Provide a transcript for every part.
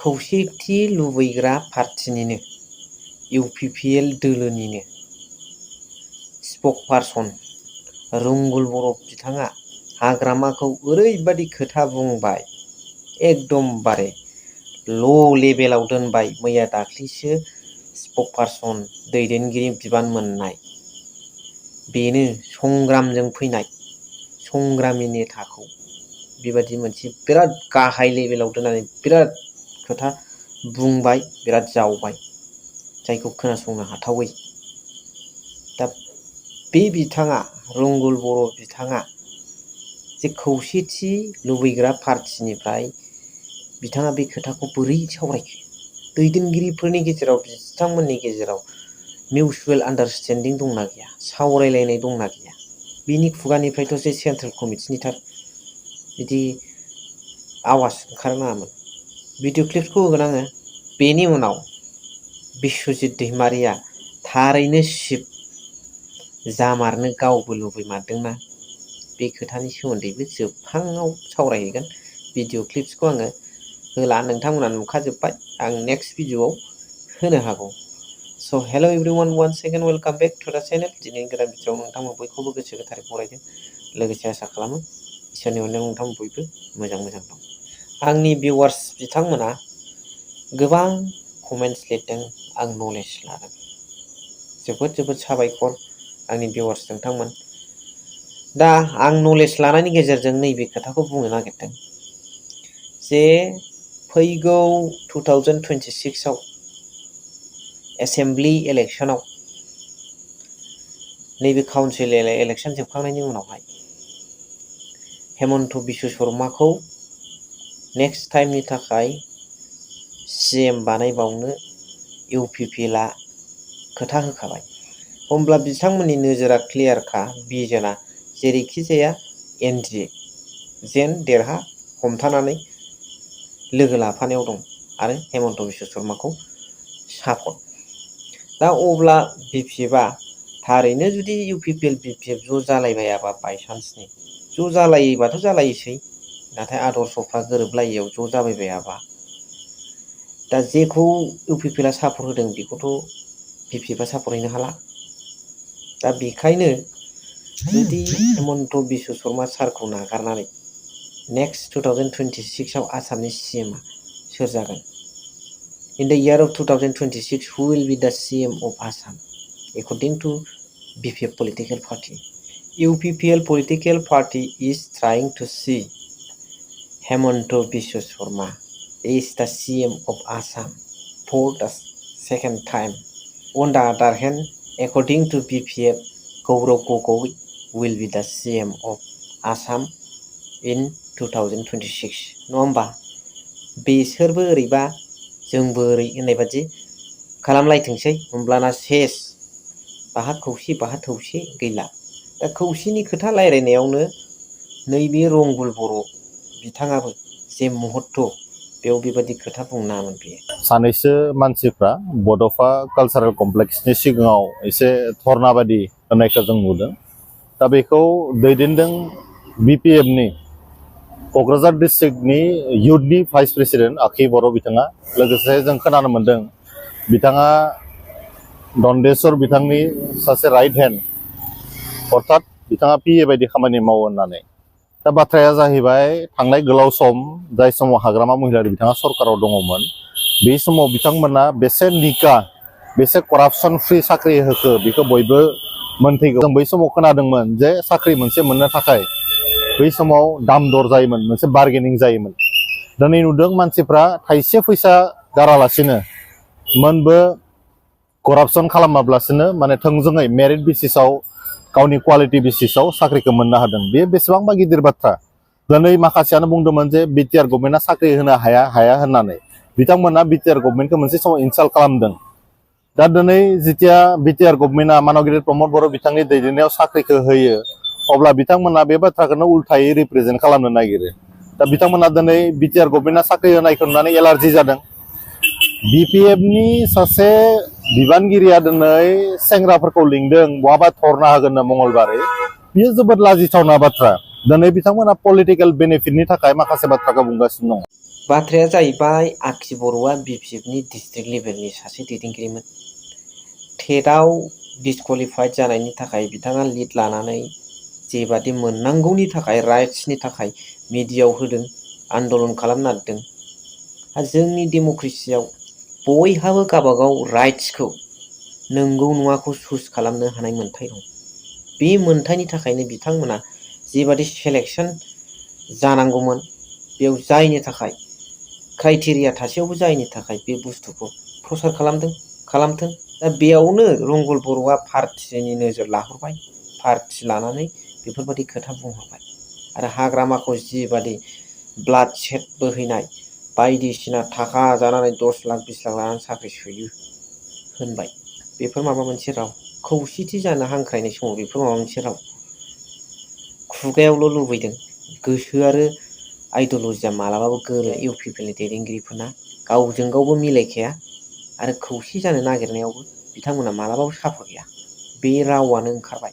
खौसेथि लुबैग्रा पार्टिनिनो इउपिपिएल दोलोनिनो स्पकपारसन रुंगुल बर' बिथाङा हाग्रामाखौ ओरैबादि खोथा बुंबाय, एकदमबारे ल' लेभेलाव दोनबाय। मैया दाख्लैसो स्पकपारसन दैदेनगिरि बिबान मोननाय बेनो संग्रामजों फैनाय संग्रामि नेताखौ बेबादि मोनसे बिराद गाहाय लेभेलाव दोननानै बिराद खोथा बुंबाय, बिराद जावबाय, जायखौ खोनासंनो हाथावै। दा बे बिथाङा रुंगुल बर' बिथाङा जे खौसेथि लुबैग्रा पार्टिनिफ्राय बिथाङा बे खोथाखौ बोरै सावरायखो? दैदेनगिरिफोरनि गेजेराव, बिथांमोननि गेजेराव मिउचुवेल आन्डारस्टेन्डिं दंना गैया? सावरायलायनाय दंना गैया? बिनि खुगानिफ्रायथ' जे सेन्ट्रेल कमिटिनिथार बिदि आवाज ओंखारनाङामोन। भिडिअ क्लिप्सखौ होगोन आङो। बेनि उनाव बिस्वजित दैमारिया थारैनो सिप जामारनो गावबो लुबैमारदोंना, बे खोथानि सोमोन्दैबो जोबहाङाव सावरायहैगोन। भिडिअ क्लिप्सखौ आङो होला, नोंथांमोना नुखाजोब्बाय, आं नेक्स्ट भिडिअआव होनो हागौ। So' hello' everyone, one second welcome back to the channel. दिनैनि गोदान भिडिअआव नोंथांमोन बयखौबो गोसो गोथारै बरायदों। लोगोसे आसा खालामो इसोरनि अननायाव नोंथांमोन बयबो मोजां दं। आंनि भिउवार्स बिथांमोना गोबां कमेन्टस लिरदों, आं नलेज लादों। जोबोद साबायखर आंनि भिउवार्स नोंथांमोन। दा आं नलेज लानायनि गेजेरजों नैबे खोथाखौ बुंनो नागिरदों जे फैगौ 2026आव एसेम्बलि इलेक्सनाव, नैबे काउन्सिल इलेक्सन जोबखांनायनि उनावहाय हेमन्त बिश्व शर्माखौ नेक्स्ट टाइमनि थाखाय CM बानायबावनो इउपिपिएलआ खोथा होखाबाय। होमब्ला बिथांमोननि नोजोरा क्लियारखा, भिजोना जेरैखि जाया NDA जेन देरहा हमथानानै लोगो लाफानायाव दं आरो हेमन्त बिश्व शर्माखौ सापर्ट। दा अब्ला BPFआ थारैनो जुदि इउपिपिएल BPF ज' जालायबायाबा, बायसान्सनि ज' जालायोबाथ' जालायोसै, नाथाय आदर्शफ्रा गोरोबलायैयाव ज' जाबायबायाबा, दा जेखौ इउपिपिएलआ सापर्ट होदों बेखौथ' BPFआ सापर्ट हैनो हाला। दा बेखायनो जुदि हेमन्त बिश्व शर्मा सारखौ नागारनानै नेक्स्ट 2026आव आसामनि CMआ सोर जागोन? In the year of 2026, who will be the CM of Assam according to BPF political party? UPPL political party is trying to see Hemanta Biswa Sharma is the CM of Assam for the second time. On the other hand, according to BPF, Gaurav Gogoi will be the CM of Assam in 2026. नङा होमबा? बेसोरबो ओरैबा जोंबो ओरै होननाय बादि खालामलायथोंसै, होमब्लाना सेस बाहा खौसे बाहा थौसे गैला। दा खौसेनि खोथा रायलायनायावनो नैबे रंगुल बर' बिथाङाबो जे मुहूर्त बेयाव बेबादि खोथा बुंनो नाङामोन बियो। सानैसो मानसिफ्रा बड'फा कालचारेल कमप्लेक्सनि सिगाङाव एसे धर्ना बायदि होनायखौ जों नुदों। दा बेखौ दैदेनदों BPFनि क'क्राझार डिस्ट्रिक्टनि इयुथनि भाइस प्रेसिडेन्ट आखि बर' बिथाङा। लोगोसे जों खोनानो मोन्दों बिथाङा दन्देश्वर बिथांनि सासे राइट हेन्ड, अर्थात बिथाङा PA बायदि खामानि मावो होननानै। दा बाथ्राया जाहैबाय, थांनाय गोलाव सम जाय समाव हाग्रामा महिलारि बिथाङा सरकाराव दङमोन, बे समाव बिथांमोना बेसे निका, बेसे करापसन फ्रि साख्रि होखो बेखौ बयबो मोनथिगौ। जों बै समाव खोनादोंमोन जे साख्रि मोनसे मोननो थाखाय बै समाव दाम दर जायोमोन, मोनसे बार्गेनिं जायोमोन। दिनै नुदों मानसिफ्रा थाइसे फैसा गारालासिनो, मोनबो करापसन खालामाब्लासिनो, माने थोंजोङै मेरिट बेसिसाव, गावनि क्वालिटि बेसिसाव साख्रिखौ मोननो हादों। बे बेसेबांबा गिदिर बाथ्रा। दिनै माखासेयानो बुंदोंमोन जे BTR गभर्नमेन्टआ साख्रि होनो हाया होननानै। बिथांमोना BTR गभर्नमेन्टखौ मोनसे समाव इनसाल्ट खालामदों। दा दिनै जेथिया BTR गभर्नमेन्टआ मानगिरि प्रमद बर' बिथांनि दैदेननायाव साख्रिखौ होयो, अब्ला बिथांमोना बे बाथ्राखौनो उल्थायै रिप्रेजेन्ट खालामनो नागिरो। दा बिथांमोना दिनै BTR गभर्नमेन्टआ साख्रि होनायखौ नुनानै एलार्जि जादों। BPFनि सासे बिबानगिरिया दिनै सेंग्राफोरखौ लिंदों बहाबा धर्ना होगोननो मंगलबारै। बियो जोबोद लाजिथावना बाथ्रा। दिनै बिथांमोना पलिटिकेल बेनिफिटनि थाखाय माखासे बाथ्राखौ बुंगासिनो दङ। बाथ्राया जाहैबाय आखि बर'आ BPFनि डिस्ट्रिक्ट लेभेलनि सासे दैदेनगिरिमोन। टेटआव डिसक्वालिफाइड जानायनि थाखाय बिथाङा लिड लानानै जेबादि मोननांगौनि थाखाय राइट्सनि थाखाय मिडियायाव होदों, आन्दलन खालामनो नागिरदों। जोंनि डेम'क्रेसियाव बयहाबो गावबागाव राइट्सखौ नंगौ नङाखौ चुज खालामनो हानाय मोन्थाय दं। बे मोन्थायनि थाखायनो बिथांमोना जेबादि सेलेक्सन जानांगौमोन बेयाव जायनि थाखाय क्राइटेरिया थासेयावबो जायनि थाखाय बे बुस्थुखौ प्रसार खालामथों। दा बेयावनो रंगल बर'आ पार्टिनि नोजोर लाहरबाय, पार्टि लानानै बेफोरबायदि खोथा बुंहरबाय आरो हाग्रामाखौ जिबादि ब्लाड सेड बोहैनाय बायदिसिना थाखा जानानै 10 लाख 20 लाख लानानै साख्रि सोयो होनबाय। बेफोर माबा मोनसे राव? खौसेथि जानो हांख्रायनाय समाव बेफोर माबा मोनसे राव? खुगायावल' लुबैदों, गोसो आरो आइडिअलजिया मालाबाबो गोरोबा इउपिपिएलनि दैदेनगिरिफोरना गावजों गावबो मिलायखाया आरो खौसे जानो नागिरनायावबो बिथांमोना मालाबाबो सापर्ट गैया। बे रावानो ओंखारबाय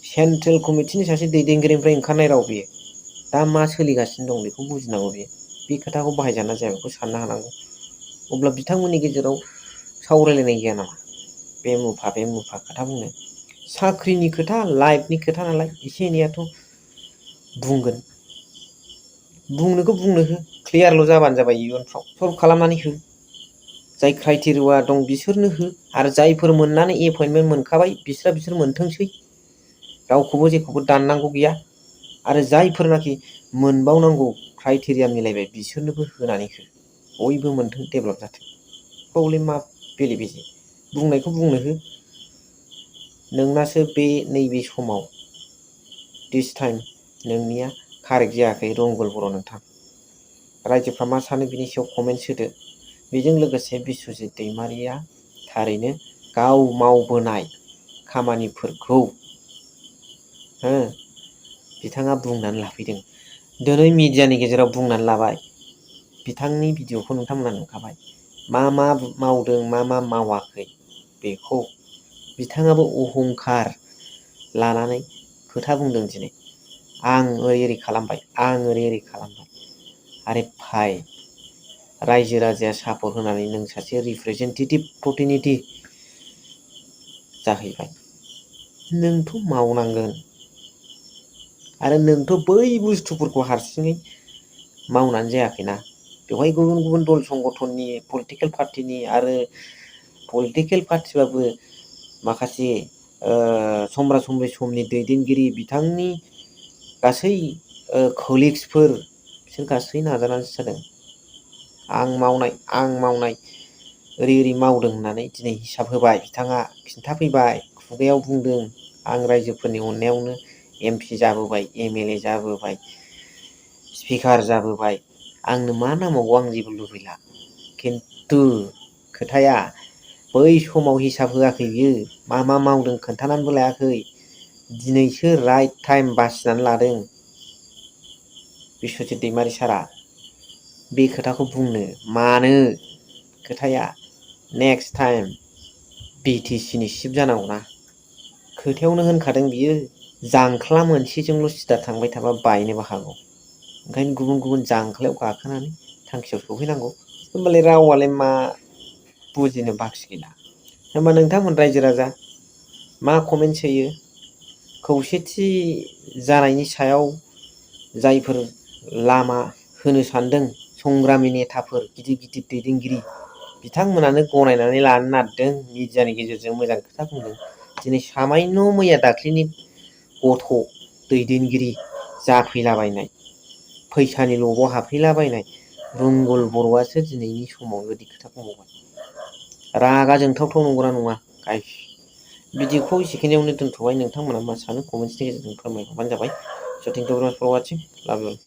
सेन्ट्रेल कमिटिनि सासे दैदेनगिरिनिफ्राय ओंखारनाय राव बेयो। दा मा सोलिगासिनो दं बेखौ बुजिनांगौ बेयो। बे खोथाखौ बाहायजाना जाया बेखौ साननो हानांगौ। अब्ला बिथांमोननि गेजेराव सावरायलायनाय गैया नामा? बे मुफा खोथा बुंनो। साख्रिनि खोथा, लाइफनि खोथा नालाय एसे एनैयाथ' बुंगोन। बुंनोखौ बुंनो हो, क्लियारल' जाबानो जाबाय। इयुनफ्राव सल्भ खालामनानै हो। जाय क्राइटेरिया दं बिसोरनो हो आरो जायफोर मोननानै एपइन्टमेन्ट मोनखाबाय बिसोर मोनथोंसै। रावखौबो जेखौबो दाननांगौ गैया आरो जायफोरनाखि मोनबावनांगौ क्राइटेरिया मिलायबाय बिसोरनोबो होनानै हो। बयबो मोनथों, डेभेलप जाथों। बावलाय मा बेले बेजे? बुंनायखौ बुंनो हो। नोंनासो बे नैबे समाव दिस टाइम नोंनिया कारेक्ट जायाखै रंगल बर' नोंथां। रायजोफ्रा मा सानो बिनि सायाव कमेन्ट्स होदो। बेजों लोगोसे बिस्वजित दैमारिया थारैनो गाव मावबोनाय खामानिफोरखौ बिथाङा बुंनानै लाफैदों। दिनै मिडियानि गेजेराव बुंनानै लाबाय। बिथांनि भिडिअ'खौ नोंथांमोना नुखाबाय। मा मावदों, मा मावाखै बेखौ बिथाङाबो अहंखार लानानै खोथा बुंदों दिनै। आं ओरै खालामबाय, आं ओरै खालामबाय। आरे भाइ, रायजो राजाया सापर्ट होनानै नों सासे रिप्रेजेन्टेटिभ प्रतिनिधि जाहैबाय। नोंथ' मावनांगोन आरो नोंथ' बै बुस्थुफोरखौ हारसिङै मावनानै जायाखैना। बेवहाय गुबुन गुबुन दल संगठननि, पलिटिकेल पार्टिनि आरो पलिटिकेल पार्टिबाबो माखासे समब्रा समब्रि समनि दैदेनगिरि बिथांनि गासै कलिग्सफोर बिसोर गासै नाजानानैसो जादों। आं मावनाय ओरै मावदों होननानै दिनै हिसाब होबाय। बिथाङा खिन्थाफैबाय, खुगायाव बुंदों आं रायजोफोरनि अननायावनो MP जाबोबाय, MLA जाबोबाय, स्पिकार जाबोबाय। आंनो मा नांबावगौ? आं जेबो लुबैला। खिन्थु खोथाया बै समाव हिसाब होआखै बियो। मा मावदों खोन्थानानैबो लायाखै। दिनैसो राइट टाइम बासिनानै लादों बिस्वजित दैमारि सारआ बे खोथाखौ बुंनो। मानो? खोथाया नेक्स्ट टाइम BTC नि चिफ जानांगौना। खोथायावनो होनखादों बियो। जांख्ला मोनसेजोंल' सिदा थांबाय थाबा बायनोबो हागौ। ओंखायनो गुबुन गुबुन जांख्लायाव गाखोनानै थांखियाव सौहैनांगौ। होमबालाय रावालाय मा बुजिनो बाखि गैला। होमबा नोंथांमोन रायजो राजा मा कमेन्ट्स होयो? खौसेथि जानायनि सायाव जायफोर लामा होनो सानदों संग्रामि नेताफोर, गिदिर गिदिर दैदेनगिरि बिथांमोनानो गनायनानै लानो नागिरदों। मिडियानि गेजेरजों मोजां खोथा बुंदों। दिनै सामायन' मैया दाख्लिनि गथ' दैदेनगिरि जाफैलाबायनाय, फैसानि लबाव हाबफैलाबायनाय रंगल बर'आसो दिनैनि समाव बेबायदि खोथा बुंबावबाय। रागा जोंथावथाव नंगौना नङा गाइस? बिदिखौ एसेखिनियावनो दोनथ'बाय। नोंथांमोना मा सानो कमेन्ट्सनि गेजेरजों फोरमायहरबानो जाबाय। So thank you very much for watching. Love you all.